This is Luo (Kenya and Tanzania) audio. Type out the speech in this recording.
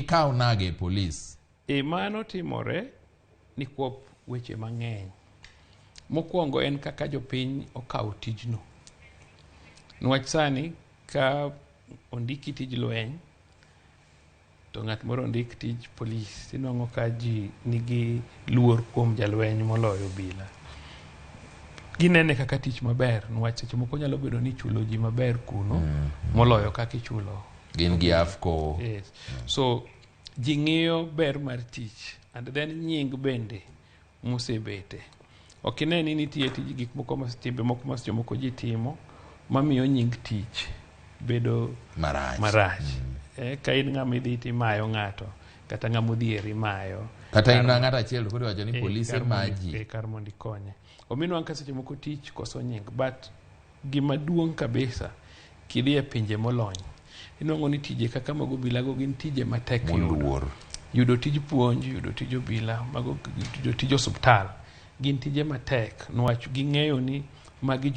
Ikaw nage polis? E mano timore nikwop weche mang'eny. Mokwongo en kaka jopiny okawo tijno. Niwach sani ka ondiki tij lweny to ng'at moro ondik tij polis, tinwang'o ka ji nigi luor kuom jalweny moloyo obila. Ginene kaka tich maber niwach seche moko nyalo bedo ni ichulo ji maber kuno moloyo kaka ichulo. Gin gi AFCO. Yes. So ji ng'iyo ber mar tich and then nying bende mosebete. Ok ine ni nitie tij gik moko ma timbe moko ma seche moko ji timo mamiyo nying tich bedo marach. Marach. Ka in ng'ama idhi timayo ng'ato kata ng'ama odhier imayo. Kata in ng'ato achiel to koro iwacho ni polise maji. Kar mondo ikonye. Ominwa ka seche moko tich koso nying, but gima duong' kabisa kidhi e pinje molony inwang'o ni tije kaka mag obilago gin tije matek yudo. Moluor. Yudo tij puonj, yudo tij obila, mago yudo tij osuptal gin tije matek niwach ging'eyo ni magi